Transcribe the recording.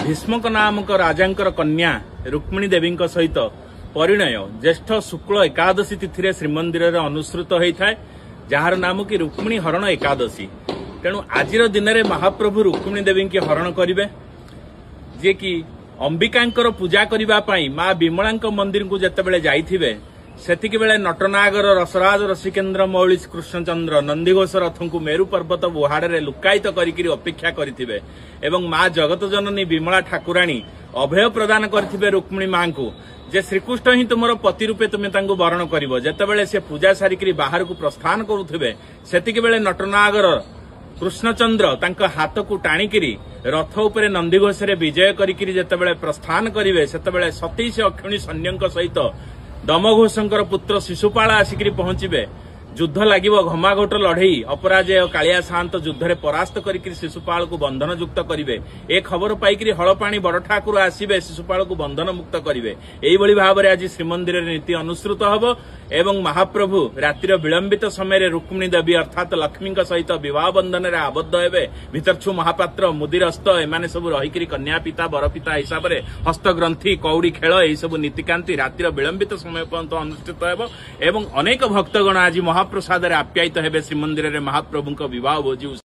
ଭୀଷ୍ମକ ନାମକ ରାଜାଙ୍କର କନ୍ୟା ରୁକ୍ମିଣୀ ଦେବୀଙ୍କ ସହିତ ପରିଣୟ ଜ୍ୟେଷ୍ଠ ଶୁକ୍ଳ ଏକାଦଶୀ ତିଥିରେ ଶ୍ରୀମନ୍ଦିରରେ ଅନୁସୃତ ହୋଇଥାଏ, ଯାହାର ନାମ କି ରୁକ୍ମିଣୀ ହରଣ ଏକାଦଶୀ। ତେଣୁ ଆଜିର ଦିନରେ ମହାପ୍ରଭୁ ରୁକ୍ମିଣୀ ଦେବୀଙ୍କୁ ହରଣ କରିବେ, ଯିଏକି ଅମ୍ବିକାଙ୍କର ପୂଜା କରିବା ପାଇଁ ମା ବିମଳାଙ୍କ ମନ୍ଦିରକୁ ଯେତେବେଳେ ଯାଇଥିବେ, ସେତିକି ବେଳେ ନଟନାଗର ରସରାଜ ରସିକେନ୍ଦ୍ର ମୌଳି କୃଷ୍ଣଚନ୍ଦ୍ର ନନ୍ଦିଘୋଷ ରଥଙ୍କୁ ମେରୁ ପର୍ବତ ବୁହାଡ଼ରେ ଲୁକାୟିତ କରିକିରି ଅପେକ୍ଷା କରିଥିବେ ଏବଂ ମା ଜଗତ ଜନନୀ ବିମଳା ଠାକୁରାଣୀ ଅଭୟ ପ୍ରଦାନ କରିଥିବେ ରୁକ୍ମିଣୀ ମାଙ୍କୁ ଯେ ଶ୍ରୀକୃଷ୍ଣ ହିଁ ତୁମର ପତି ରୂପେ ତୁମେ ତାଙ୍କୁ ବରଣ କରିବ। ଯେତେବେଳେ ସେ ପୂଜା ସାରିକିରି ବାହାରକୁ ପ୍ରସ୍ଥାନ କରୁଥିବେ, ସେତିକି ବେଳେ ନଟନାଗର କୃଷ୍ଣଚନ୍ଦ୍ର ତାଙ୍କ ହାତକୁ ଟାଣିକିରି ରଥ ଉପରେ ନନ୍ଦିଘୋଷରେ ବିଜୟ କରିକିରି ଯେତେବେଳେ ପ୍ରସ୍ଥାନ କରିବେ, ସେତେବେଳେ 27 ଅକ୍ଷୁଣୀ ସୈନ୍ୟଙ୍କ ସହିତ ଦମଘୋଷଙ୍କର ପୁତ୍ର ଶିଶୁପାଳ ଆସିକିରି ପହଞ୍ଚିବେ। ଯୁଦ୍ଧ ଲାଗିବ, ଘମାଘୋଟ ଲଢେଇ। ଅପରାଜୟ କାଳିଆ ସାଆନ୍ତ ଯୁଦ୍ଧରେ ପରାସ୍ତ କରିକିରି ଶିଶୁପାଳକୁ ବନ୍ଧନ ଯୁକ୍ତ କରିବେ। ଏ ଖବର ପାଇକିରି ହଳପାଣି ବଡ ଠାକୁର ଆସିବେ, ଶିଶୁପାଳକୁ ବନ୍ଧନ ମୁକ୍ତ କରିବେ। ଏଇଭଳି ଭାବରେ ଆଜି ଶ୍ରୀମନ୍ଦିରରେ ନୀତି ଅନୁସୃତ ହେବ ଏବଂ ମହାପ୍ରଭୁ ରାତିର ବିଳମ୍ବିତ ସମୟରେ ରୁକ୍ମିଣୀ ଦେବୀ ଅର୍ଥାତ ଲକ୍ଷ୍ମୀଙ୍କ ସହିତ ବିବାହ ବନ୍ଧନରେ ଆବଦ୍ଧ ହେବେ। ଭିତରଛୁ ମହାପାତ୍ର, ମୁଦିରସ୍ତ ଏମାନେ ସବୁ ରହିକିରି କନ୍ୟା ପିତା ବରପିତା ହିସାବରେ ହସ୍ତଗ୍ରନ୍ଥି, କଉଡି ଖେଳ, ଏହିସବୁ ନୀତିକାନ୍ତି ରାତିର ବିଳମ୍ବିତ ସମୟ ପର୍ଯ୍ୟନ୍ତ ଅନୁଷ୍ଠିତ ହେବ ଏବଂ ଅନେକ ଭକ୍ତଗଣ ଆଜି ମହାପ୍ରସାଦରେ ଆପ୍ୟାୟିତ ହେବେ ଶ୍ରୀମନ୍ଦିରରେ ମହାପ୍ରଭୁଙ୍କ ବିବାହ ଭୋଜି।